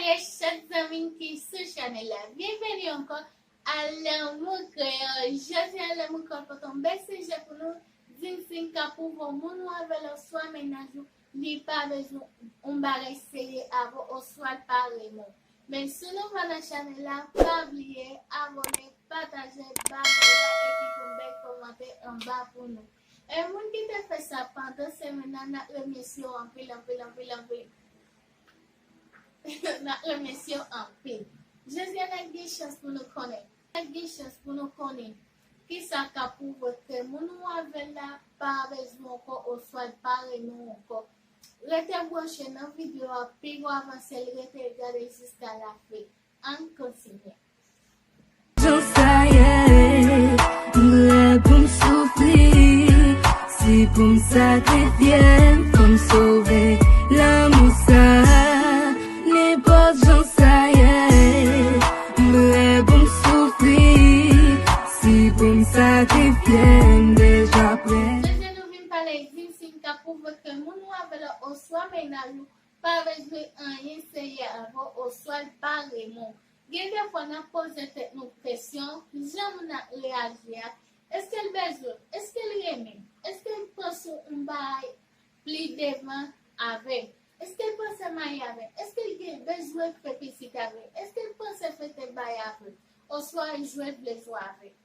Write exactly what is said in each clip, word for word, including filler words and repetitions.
E chak zanmi ki sou chanèl la, byenveni ankò a Lanmou Kreyòl. Jodi a, Lanmou Kreyòl pote yon bèl sijè pou nou. Di m si n ka pwouve moun ou avè l oswa mennaj ou li pa bezwen yon bagay serye avè w oswa l pa renmen w. Men si w nouvo nan chanèl la, pa bliye abòne, pataje, ba nou like epi kite yon bèl kòmantè anba pou nou. E moun ki te fè sa pandan semèn nan, n ap remèsye w anpil, anpil, anpil, anpil. N ap remèsye w anpil. Jodi a, n ap gen chans pou nou konnen. N ap gen chans pou nou konnen kisa k ap pwouve ke moun ou avè l la pa bezwen w ankò oswa l pa renmen w ankò. Rete branche nan videyo a, pi w avanse l, rete gade jiska lafen. Ann kontinye. Jan sa ye, m prè pou m soufri. Si pou m sakrifye m, pou m sove lanmou sa, nenpòt jan sa ye, m prè pou m soufri. Si pou m sakrifye m, deja prè. Jodi a nou vin pale, di m si n ka pwouve ke moun ou avè l oswa mennaj ou pa bezwen anyen serye avè w oswa l pa renmen w. Gen de fwa n ap poze tèt nou kesyon, jan moun nan reyaji a, èske l bezwen m? Èske l renmen m? Èske l panse yon bagay pli devan avè m? Èske l panse marye avè m? Èske l gen bezwen fè pitit avè m? Èske l panse fete bay avè m? Oswa l jwe vle jwe avè m?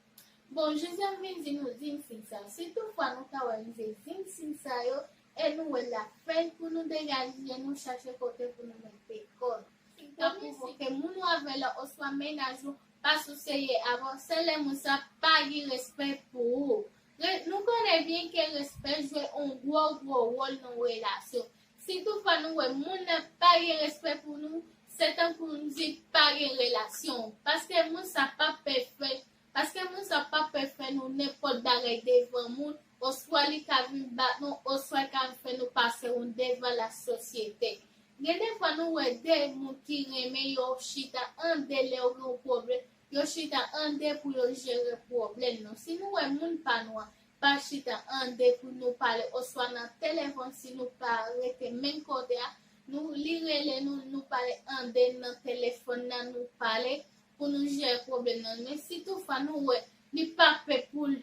Bon, Jezi ap vin di nou di m siy sa yo. Si toutfwa nou ka wè m di di m siy sa yo, e nou wè l ap fèt pou nou degaje nou chache kote pou nou mete kò nou. Siy ka pwouve ke moun ou avè l la oswa mennaj ou pa sou serye avè w, se lè moun sa pa gen respè pou ou. Re-, nou konnen byen ke respè jwe yon gwo, gwo wòl nan relasyon. Si toutfwa nou wè moun nan pa gen respè pou nou, se tankou nou di pa gen relasyon. Paske moun sa pa pè fè, paske moun sa pa pè fè nou nenpòt bagay devan moun, oswa li ka vin bat nou, oswa li ka fè nou pase wont devan lasosyete. Gen de fwa nou wè de moun ki renmen yo chita an de lè yo gen yon pwoblèm, yo chita an de pou yo jere pwoblèm nou. Si nou wè moun pa nou an pa chita an de pou nou pale, oswa nan telefòn, si nou pa rete menm kote a, nou, li rele nou, nou pale an de nan telefòn nan, nou pale pou nou jere pwoblèm nan. Men si toutfwa nou wè li pa pè pou l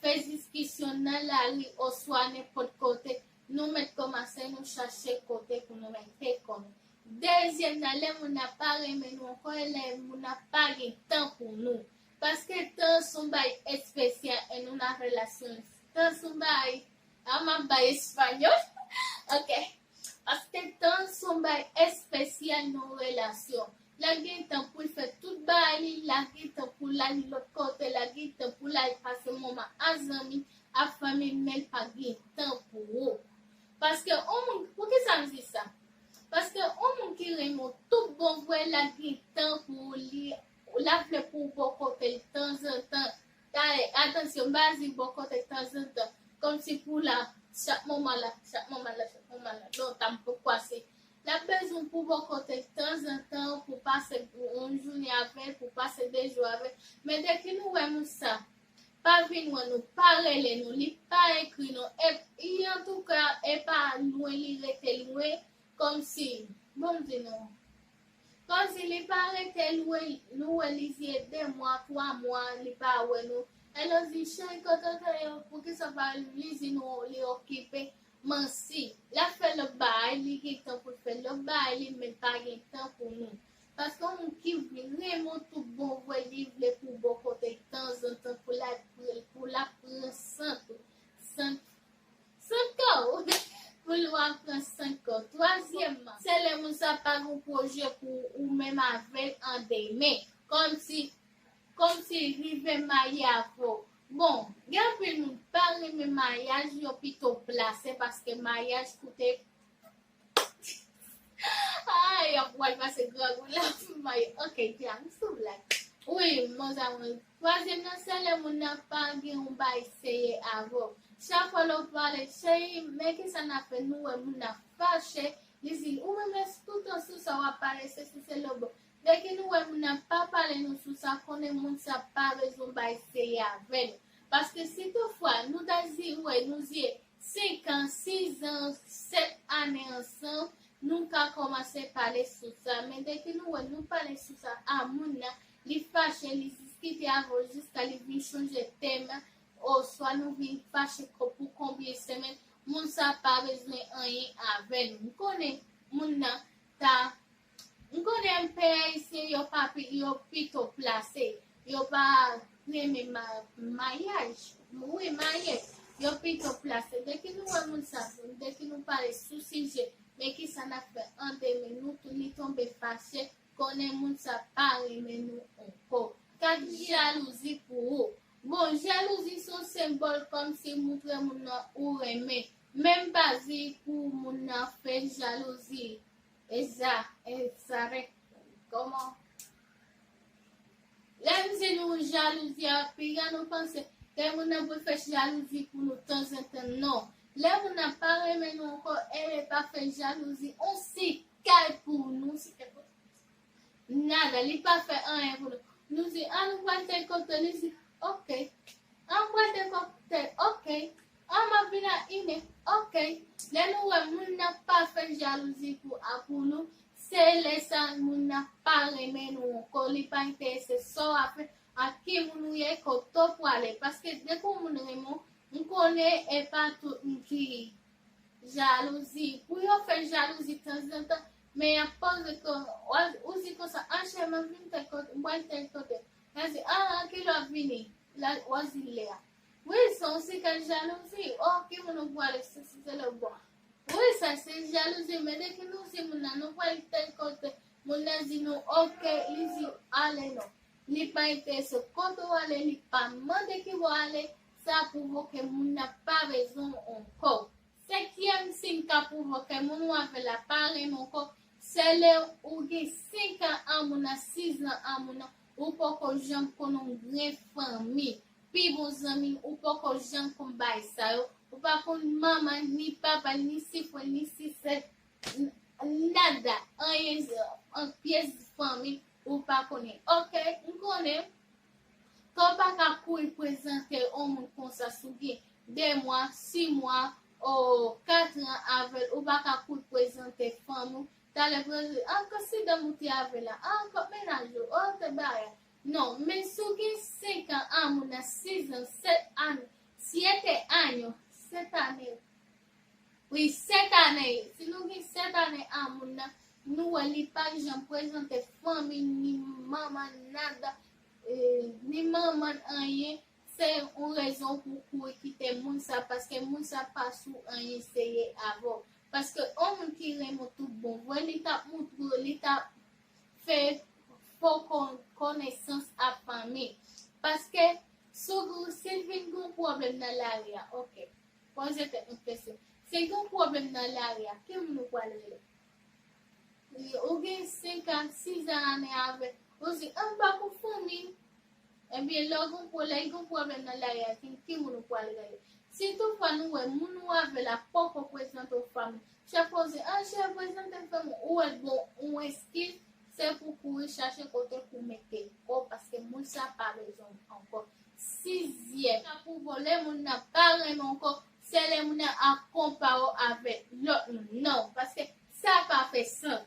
fè diskisyon nan lari oswa nenpòt kote, nou mèt kòmanse nou chache kote pou nou mete kò nou. Dezyèm nan, lè moun nan pa renmen nou ankò, e lè moun nan pa gen tan pou nou. Paske tan se yon bagay espesyal e nou nan relasyon. Tan se yon bagay, a, m ap bay espanyòl. Ok. Paske tan se yon bagay espesyal nan relasyon. L ap gen tan pou l fè tout bagay li, l ap gen tan pou l al lòt kote, l ap gen tan pou l al pase moman ak zanmi, ak fanmi, men l pa gen tan pou ou. Paske yon moun, poukisa m di sa? Paske yon moun ki renmen w tout bon vre, l ap gen tan pou ou, li, l ap vle pou w bò kote l tanzantan. Dayè, atansyon, m pa di bò kote tanzantan, kòmsi pou la, chak moman la, chak moman la, chak moman la. Non, tanpoko ase. L ap bezwen pou bò kote tanzantan, pou pase yon jounen avè l, pou pase de jou avè l. Men depi nou wè moun sa pa vin wè nou, pa rele nou, li pa ekri nou, e, i, antouka, e pa lwen li rete lwen, kòmsi, bon, m di nou, kòmsi li pa rete lwen, nou wè li di de mwa, twa mwa, li pa wè nou. E nou di, cheri, kote w te ye? Poukisa w pa, li di nou li okipe. Mansi, l ap fè lòt bagay, li gen tan pou l fè lòt bagay li, men l pa gen tan pou nou. Paske yon moun ki renmen w tout bon vre, li vle pou bò kote tanzantan, pou l ap, pou l ap pran san tou. San, san kò w. Pou l ap pran san kò w. Twazyèmman, se lè moun sa pa gen pwojè pou ou menm avè l an demen. Kòmsi, kòmsi rive marye avè w. Bon, gen anpil moun pa renmen maryaj, yo pito plase paske maryaj koute. Ay, y ap pral pase grangou la pou maryaj. Ok, dja, m sou blag. Wi, mon amour. Twazyèm nan, se lè moun nan pa gen yon bay serye avè w. Chak fwa lè w pale, cheri, men kisa n ap fè, nou wè moun nan fache, li di, ou menm, èske tout tan sou sa w ap pale, se sou se lòbò. Depi nou wè moun nan pa pale nou sou sa, konnen moun sa pa bezwen bay serye avè nou. Paske si toutfwa nou ta di, wè, nou di senk an, sis an, sèt ane ansanm, nou ka kòmanse pale sou sa. Men depi nou wè nou pale sou sa a moun nan, li fache, li diskite avè w jiska li vin chanje tèm, oswa nou vin fache ko-, pou konbyen semèn, moun sa pa bezwen anyen avè nou. M konnen moun nan ta, m konnen pè ayisyen yo pa pi, yo pito plase, yo pa renmen ma-, mayaj, wi, marye, yo pito plase. Depi nou wè moun sa, depi nou pale sou sijè, men kisa n ap fè an demen, nou tou, li tonbe fache, konnen moun sa pa renmen nou ankò. Kat jalouzi pou ou. Bon, jalouzi se yon senbòl kòmsi moutre moun nan ou renmen. Menm pa di pou moun nan fè jalouzi. Eza, eza, kòman? Lè m di nou jalouzi a, piga nou panse ke moun nan pou fè jalouzi pou nou tanzantan, non. Lè moun nan pa renmen nou ankò, e li pa fè jalouzi, on si kay pou nou, si kay pou nada, li pa fè anyen pou nou. Nou di, "Ah, nou pral tèl kote," li di, "Ok." "Ah, nou pral tèl kote," "Ok." "Ah, m ap vin a inè," "Ok." Lè nou wè moun nan pa fè jalouzi pou, a, pou nou, se lè sa moun nan pa renmen nou ankò, li pa enterese sa w ap fè, ak ki moun ou ye, kote w prale. Paske depi yon moun renmen w, m konnen e pa tout moun ki jalouzi. Pou yo fè jalouzi tanzantan, men y ap poze ke, w a, ou di konsa, "Ah, chè, m ap vin tèl kote, m pral tèl kote." Y a di, "Ah, ah, kilè w ap vini?" La, w a di lè a. Wi, se yon siy jalouzi. Oh, ki moun ou prale, sesi, sela, bon. Wi, sa se jalouzi, men depi nou di moun nan, nou pral tèl kote, moun nan di nou, "Ok," li di, "Ale non." Li pa enterese kote w ale, li pa mande ki bò w ale, sa pwouve ke moun nan pa bezwen w ankò. Senkyèm siy ka pwouve ke moun ou avè la pa renmen w ankò, se lè ou gen senk an a moun nan, sis an a moun nan, ou poko janm konn yon grenn fanmi. Pi bon zanmi, ou poko janm konn bagay sa yo. Ou pa konn manman, ni papa, ni si frè, ni si sè, n-, nada, anyen, an pyès fanmi, ou pa konnen. Ok, m konnen. Kan w pa ka kouri prezante yon moun konsa, si w gen de mwa, sis mwa, o, kat an avè l, ou pa ka kouri prezante fanmi w. Talè prezante, ankò si dam ou te avè la, ankò mennaj ou, o, te bagay. Non, men si w gen senk an a moun nan, sis an, sèt an, sèt an, sèt ane. Wi, sèt ane. Si nou gen sèt ane a moun nan, nou wè li pa janm prezante fanmi, ni manman, nada, eh, ni manman anyen, se yon rezon pou kouri kite moun sa, paske moun sa pa sou anyen serye avè w. Paske yon moun ki renmen w tout bon vre, li t ap moutre w, li t ap fè fo kon-, konesans ak fanmi. Paske si w, si l vin gen yon pwoblèm nan lari a, ok. Poze tèt nou kesyon. Si gen yon pwoblèm nan lari a, ki moun ou pral rele? Ou gen senk an, sis an ane avè l. Ou di, "Ah, m pa konn fanmi." Ebyen, lè w gen pwo-, lè gen pwoblèm nan lari a, ki, ki moun ou pral rele? Si toutfwa nou wè moun ou avè la poko prezante w fanmi, chak fwa w di, "Ah, chè, prezante m fanmi w," ou wè l bon, yon eskiz, se pou kouri chache kote pou mete kò w, paske moun sa pa bezwen w ankò. Sizyèm, sa pwouve w lè moun nan pa renmen w ankò, se lè moun nan ap konpare w avèk lòt moun. Non, paske sa pa fè sans.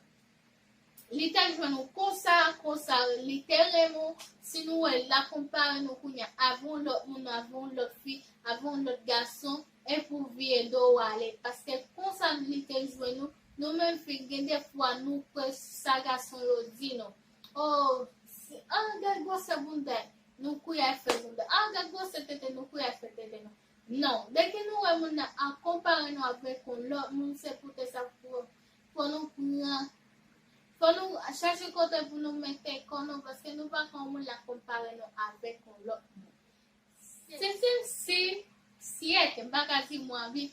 Li te jwenn ou konsa, konsa, li te renmen w. Si nou wè l ap konpare nou kounye a avè yon lòt moun, avè yon lòt fi, avè yon lòt gason, e pou vire do w ale. Paske konsa li te jwenn ou, nou menm fi, gen de fwa nou kwè sa gason yo di nou. Oh, si, ah, gad gwosè bounda, nou kouri al fè bounda. Ah, gad gwosè tete, nou kouri al fè tete nou. Non, depi nou wè moun nan ap konpare nou avèk yon lòt moun, se poutèt sa fò, fò nou pran, fò nou chache kote pou nou mete kò nou, paske nou pa ka yon moun la konpare nou avèk yon lòt moun. Setyèm siy, syèt, m pa ka di mwa wi,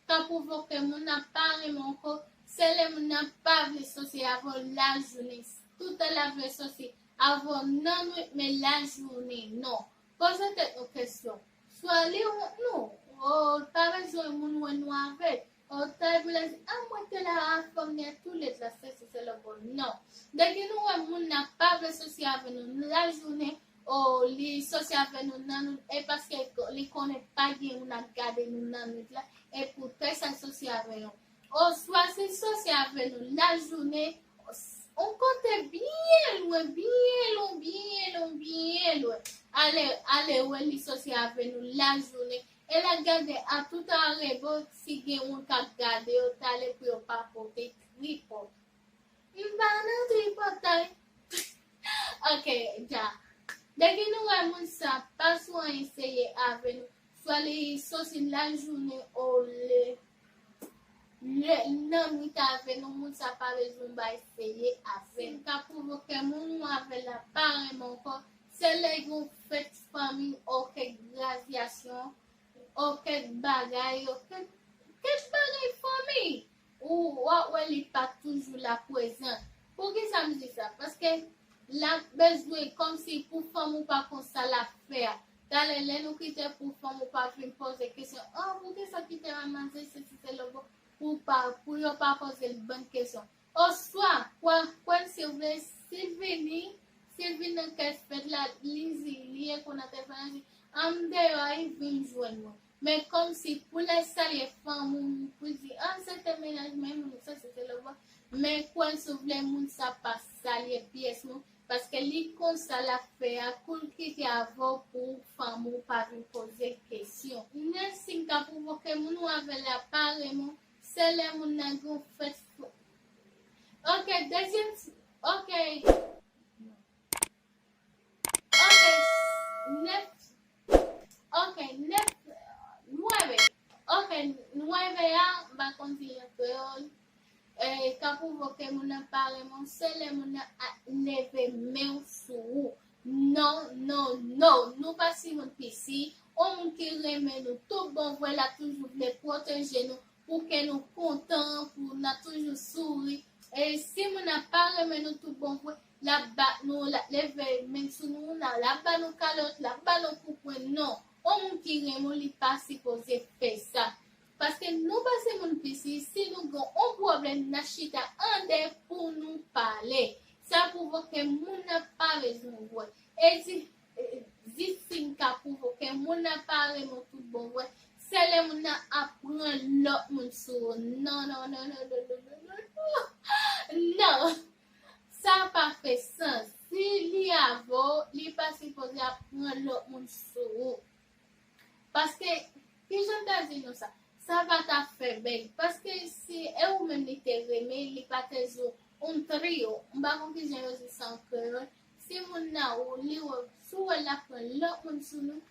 ka pwouve ke moun nan pa renmen w ankò, se lè moun nan pa vle sòti avè w lajounen. Toutan l ap vle sòti avè w nan nwit, men lajounen non. Poze tèt nou kesyon. Swa li wont nou, o, pa bezwen moun wè nou avè l. O, ta vle di, a, mwen te la a fanm nan toulède la, sesi sela, bon, non. Depi nou wè moun nan pa vle sòti avè nou lajounen, o, li sòti avè nou nan nwit, e paske li konnen pa gen moun ap gade nou nan nwit la, e poutèt sa l sòti avè nou. Oswa si l sòse avè nou lajounen, on kote byen lwen, byen lwen, byen lwen, byen lwen. Ale, ale wè li sòse avè nou lajounen. E l ap gade a tout arebo si gen moun k ap gade yo talè pou yo pa pote tripòt. M pa nan tripotay. Ok, dja. Depi nou wè moun sa pa sou anyen serye avè nou, swa li sòse lajounen o le, le, nan nwit avè nou, moun sa pa bezwen bay serye avè nou. Sa ka pwouve ke moun ou avè l la pa renmen ankò, se lè yon fèt fanmi, o kèk gradyasyon, o kèk bagay, o kèk, kèk bagay fanmi. Ou w ap wè li pa toujou la prezan. Poukisa m di sa? Paske l ap bezwen kòmsi pou fanm ou pa konn sa l ap fè a. Talè lè nou kite pou fanm ou pa vin poze kesyon, an, poukisa kite a manze sesi se lòbò pou pa, pou yo pa poze l bann kesyon. Oswa, kwè, kwè m si w vle, si l vini, si l vin nan kèk fèt la, li di, li ye konn nan telefòn, li di, an, m deyò a, li vin jwenn mwen. Men kòmsi pou l al salye fanm ou, pou di, an, se te mennaj mwen, moun sa, se te lòbò. Men kwè l si w vle, moun sa pa salye pyès moun, paske li konn sa l ap fè a, kou l kite avè w pou fanm ou pa vin poze kesyon. Nèf siy ka pwouve ke moun ou avè l la pa renmen w, se lè moun nan gen yon fèt. Ok, dezyèm, ok. Ok, nèf, ok, nèf, nweve. Ok, nweve a, m pa konn di l an kreyòl. E, ka pwouve ke moun nan pa renmen w, se lè moun nan ap leve men w sou ou. Non, non, non, nou pa si moun pisi. On moun ki renmen nou tout bon vre, l ap toujou vle pwoteje nou, pou ke nou kontan, pou n ap toujou souri. E si moun nan pa renmen nou tout bon vre, l ap bat nou, l ap leve men sou nou, l ap ba nou kalòt, l ap ba nou kout pwen. Non, on moun ki renmen w, li pa sipoze fè sa. Paske nou pa se moun pisi, si nou gen on pwoblèm, n ap chita andeyò pou nou pale. Sa pwouve ke moun nan pa bezwen wè. E di, di siy ka pwouve ke moun nan pa renmen w tout bon vre, se lè moun nan ap pran lòt moun sou ou. Non, non, non, non, non, non, non, non, non. Non. Sa pa fè sans. Si li avè w, li pa sipoze ap pran lòt moun sou ou. Paske, kijan m ta di nou sa? Sa pa ta fè bèl. Paske si e ou menm li te renmen, li pa te di w un trío. M pa konn kijan yo di sa an kreyòl. Si moun nan ou li wè, si w wè l ap pran lòt moun sou nou,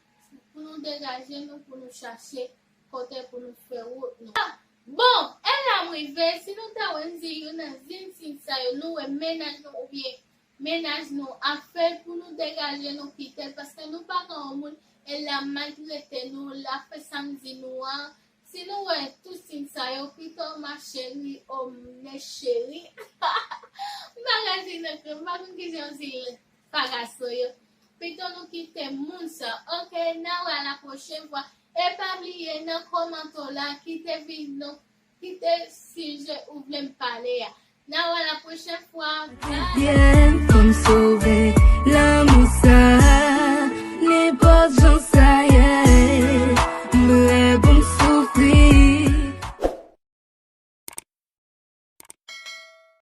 pou nou degaje nou, pou nou chache kote pou nou fè wout nou. Bon, e la m rive, si nou ta wè m di youn nan zin siy sa yo, nou wè mennaj nou oubyen mennaj nou ap fè l pou nou degaje nou kite l, paske nou pa ka yon moun e l ap maltrete nou, l ap fè sa m di nou an. Si nou wè tout siy sa yo, pito ma chérie, o mes chéris. M pa ka di nan kreyòl, m pa konn kijan yo di l pa gason yo. Pito nou kite moun sa. Ok, n a wè a la pwochèn fwa. E pa bliye nan kòmantè w la, kite vi-, non, kite sijè ou vle m pale a. N a wè a la pwochèn fwa. Bye. Byen pou m sove.